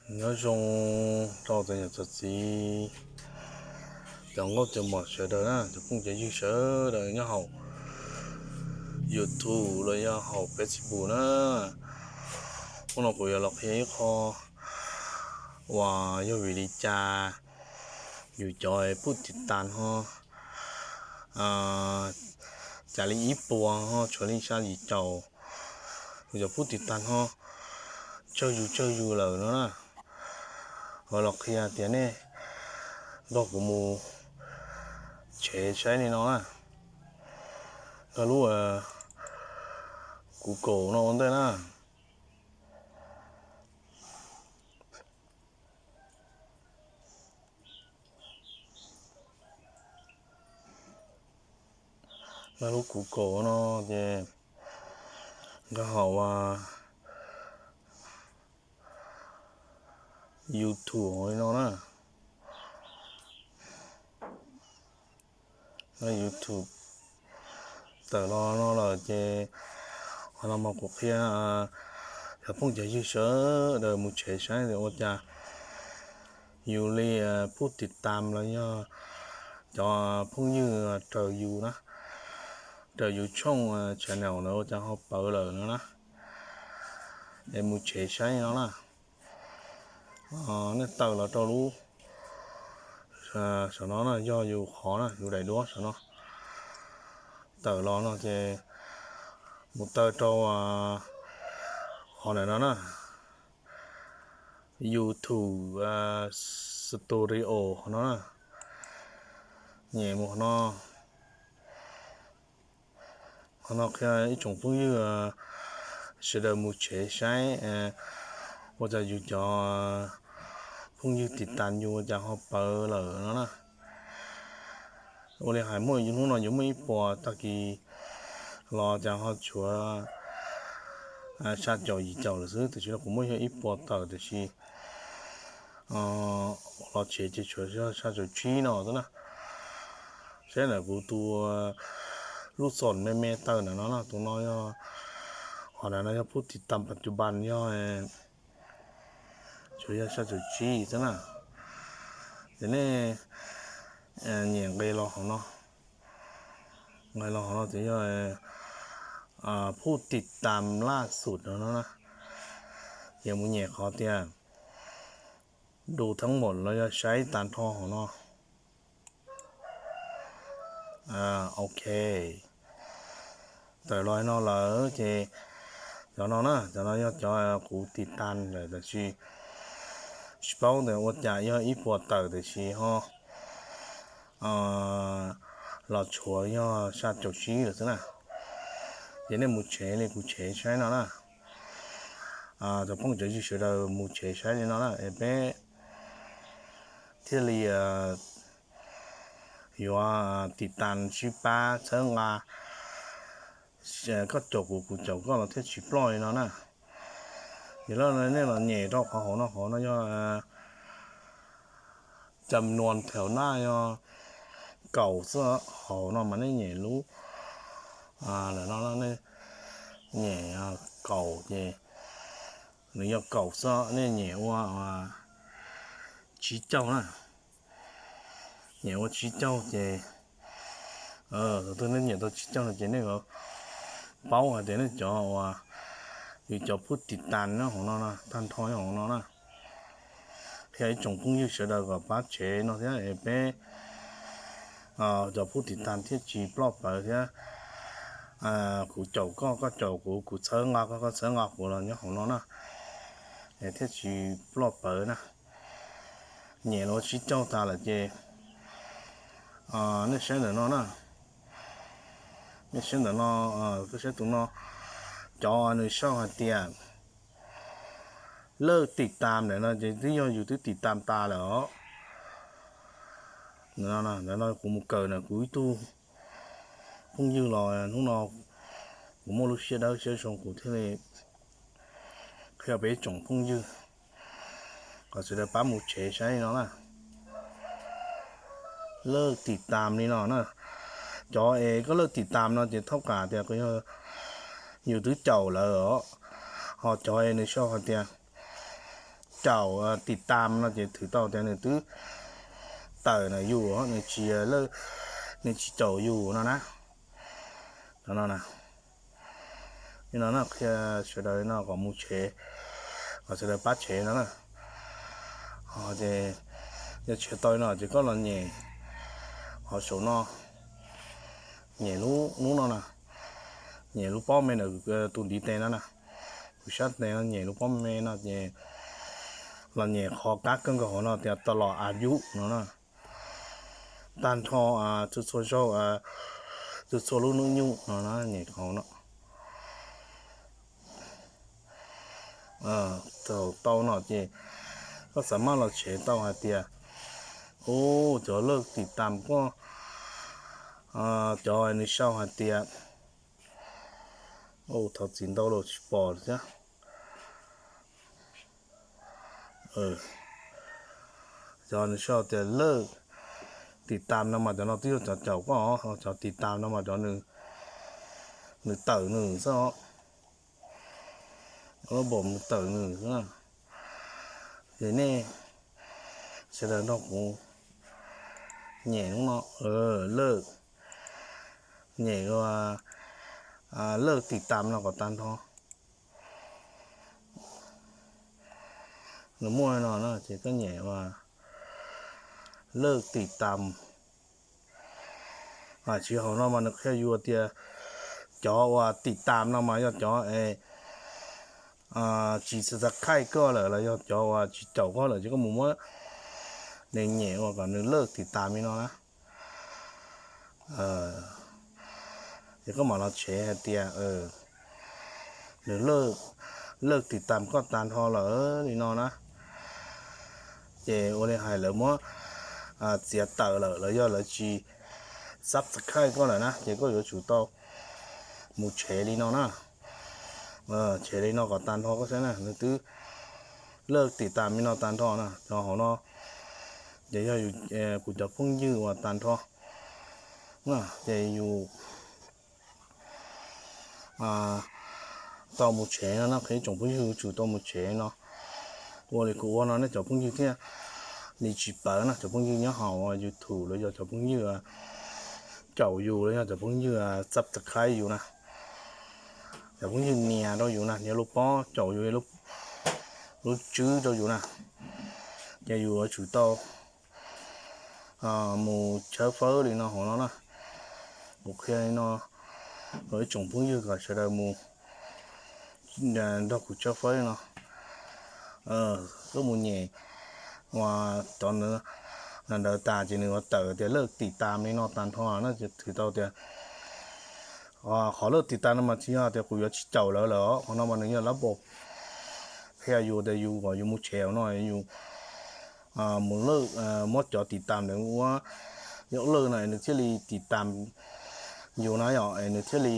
Nyob zoo rau txhua niam txhua txiv, cov nkauj cov muam sawv daws na, cov phooj cov ywg sawv daws nyob hauv YouTube los yog hauv Facebook na. Hnub no kuv yuav los qhia ib qho uas yog vim li cas yus cov phuj tim tas ho cas li ib puas ho tshuav li xya yim caum, yus cov phuj tim tas ho tsawg yus tsawg yus lawm no na. Ho los qhia tias nej nrog kuv mus tshev saib li no na, nrog lub Google no ua ntej na. Nrog lub Google no ces nrog hauv YouTube li no na. YouTube tawm los no lawm ces qhov no mas kuv qhia cov phooj cov ywg sawv daws mus tshev saib ua cas yus li phuj tim tas los yog cov phooj ywg raws yus na, raws yus tshooj channel lawm ua cas ho pawv lawm no na. Es mus tshev saib no na. Nej tawm los rau lub saum no na, yog yus qhov na, yus daim duab saum no. Tawm los no ces mus tawm rau qhov ntawm no na, YouTube Studio qhov no na. Nyem mus qhov no. Qhov no qhia ib tsoom phooj ywg sawv daws mus tshev saib ua cas yus cov phooj ywg tim tas yus ua cas ho pawv lawm no na. Ua li hais muaj hnub no yuav muaj ib puas, tag kis los cas ho tshuav xya caum yim caum lawm xwb, tiam sis no kuv muab yog ib puas tawm tiam sis los tshev ces tshuav xya caum tsib no xwb na. Saib ntawm kuv tus lub xom me me tawm ntawm no na, tus no yog, qhov ntawm no yog phuj tim tas pas cuj pas yog tsuas yog xya caum tsib xwb na. Ces nej nyem nqe los hauv no, nqe los hauv no ces yog phuj tim tas laj xum no na. Ces mus nyem qhov tias du thab npaum los yog saib tag nrho hauv no. Ok, tawm los no lawm ces cov no na, cov no yog cov kuv tim tas lawm tiam sis tsis paub ntawm ua cas yog ib puas tawm tiam sis ho los tshuav yog xya caum tsib lawm xwb na. Ces nej mus tshev li kuv tshev saib no na. Cov phooj cov ywg sawv daws mus tshev saib li no na es peb thiaj li yuav tim tas sib pab txhawb nqa, koj caum kuv kuv caum koj los thiaj tsis ploj li no na. Ces lawv nej los nyem rau qhov hauv no, hauv no yog cam nuas thaum naj yog kaum xwb, hauv no mas nej nyem lub lawm no nej nyem kaum ces nws yog kaum xwb, nej nyem ua tsib caug na. Nyem ua tsib caug ces thaum twg nej nyem tau tsib caug no ces nej yuav paub hais tias nej cov uas yus cov phuj tim tas nyob hauv no na, tag nrho nyob hauv no na. Qhia ib tsoom phooj ywg sawv daws kom pab tshev no thiab es peb cov phuj tim tas thiaj tsis ploj pawv thiab. Kuv caum koj, koj caum kuv, kuv txhawb nqa koj, koj txhawb nqa kuv los nyob hauv no na, es thiaj tsis ploj pawv na. Nyem los ua tsib caug tas lawm ces nej saib ntawm no na, nej saib ntawm no, koj saib tus no, cov nws sau hais tias lawj tim tas ntawm no ces twb yog yus twb tim tas tas lawm os. Ntawm no kuv mus kawm ntawm kuv ib tug phooj ywg los hnub no kuv muaj lub siab dawb siab zoo kuv thiaj li qhia peb ib tsoom phooj ywg kom sawv daws pab mus tshev saib li no na. Lawj tim tas li no na. Cov es koj lawj tim tas no ces thaub kam tias yus twb caum lawm os. Ho cov es nws sau hais tias caum tiv tam no ces thwm tau tias nws twb tawm na yus, nws tsis, nws tsis caum yus no na. No na, no na, qhia sawv daws no kom mus tshev, kom sawv daws pab tshev no na. Ces yog tshev tau no ces koj los nyem hov saum no, nyem lub no na, nyem lub pob me ntawm tus ntiv tes no na, tus sab tes no, nyem lub pob me no ces los nyem qhov kab kawg nkaus hauv no tias tau los a yub no na, tag nrho txhua txhua zaug, txhua txhua lub hnub nyoog no na, nyem hauv no. Thaum tau no ces koj xav maj los tshev tau hais tias, u, cov lawj tim tam koj, cov nws sau hais tias, u, thov txim ntau los tsis pom thiab. Cov nws sau tias lawj tim tam no mas cov no twb yog cov caum koj, cov tim tam no mas cov nws tawm nws xwb os, lub npaum nws tawm nws xwb. Ces nej sawv daws nrog kuv nyem lub no, lawj, nyem ua lawj tim tam no kom tag nrho. Nws muaj no na ces koj nyem ua lawj tim tam. Tsis hauv no mas nws qhia yus tias cov uas tim tam no mas yog cov tsis subscribe koj lawm los yog cov uas tsis caum koj lawm ces koj mus muab nws nyem ua kom nws lawj tim tam li no na. Ces koj mam los tshev hais tias nws lawj tim tam koj tag nrho lawm li no na. Ces ua li hais lawv muab txiav tawm lawm los yog lawv tsis subscribe koj lawm na ces koj yuav tsum tau mus tshev li no na. Tshev li no kom tag nrho koj saib na, nws twb lawj tim tam li no tag nrho na. Cov hauv no ces yog kuv cov phooj ywg uas tag nrho, ces yus tau mus tshev no na, qhia ib tsoom phooj ywg tsum tau mus tshev no. Ua li kuv ua no nej cov phooj ywg thiaj li tsis pawv na, cov poob ywg nyob hauv YouTube los yog cov phooj ywg caum yus los yog cov phooj ywg subscribe yus na, cov phooj ywg nias rau yus na, nias lub pob caum yus, lub tswb rau yus na, ces yus yuav tsum tau mus tshawb fawb li no hauv no na. Kuv qhia li no rau ib tsoom phooj ywg kom sawv daws mus nrog kuv tshawb fawb li no. Koj mus nyem uas cov ntawd tas ces nws ua tawm tias lawj tim tas li no tag nrho na, ces thwm tau tias qhov lawj tim tas no mas tsis yog tias kuv yuav tsis caum lawv lawm, qhov no mas nws yog lab npaum qhia yus tias yus kom yus mus tshev no yus mus lawj, muab cov tim tas ntawd ua yog lawj no es nws thiaj li tim tas yus na yom, es nws thiaj li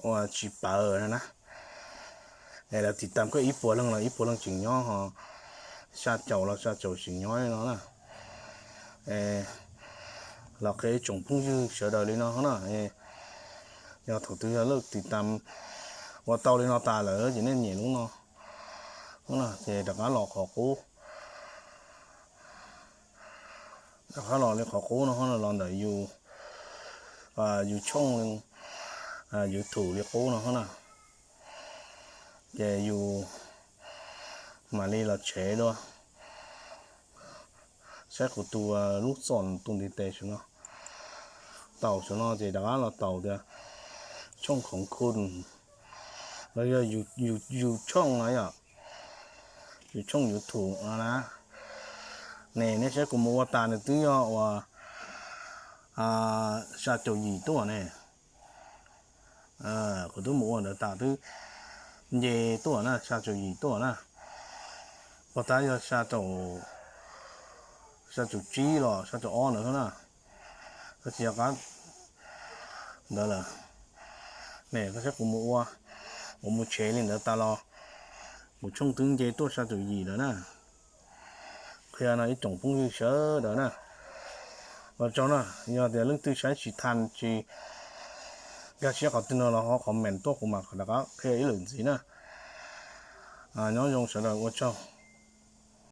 ua tsis pawv na. Es lawv tim tas koj ib puas leej los ib puas leej tseem nyob ho, xya caum los xya caum tseem nyob li no na. Los qhia ib tsoom phooj ywg sawv daws li no na. Yog thaum twg yog lawj tim tas ua tau li no tas lawm ces nej nyem lub no, ces rov qab los qhov qub, rov qab los li qhov qub no los ntawm yus, yus tshooj YouTube li qub no na. Ces yus mam li los tshev dua, saib kuv tus lub xom tus ntiv tes saum no, taus saum no ces rov qab los taus tias tshooj khoov khun los yog yus tshooj no yom, yus tshooj YouTube no na. Ne nej saib kuv mus ua tas nws twb yog uas xya caum yim tuaj ne. Kuv twb mus ua ntawd tas twb nce tuaj na, xya caum yim tuaj na. Pog tab yog xya caum tsib los xya caum ob ntawd na, koj tsis yog qab ntawd lawm. Ne koj saib kuv mus ua, kuv mus tshev li ntawd tas los kuv tshooj twb nce tuaj xya caum yim lawm na. Qhia no ib tsoom phooj ywg sawv daws na, los tsaug na. Yog tias leej twg saib tsis tag tsis nkag siab qhov twg no los ho comment tuaj kuv mam rov qab qhia ib lwm ntxiv na. Nyob zoo sawv daws, ua tsaug.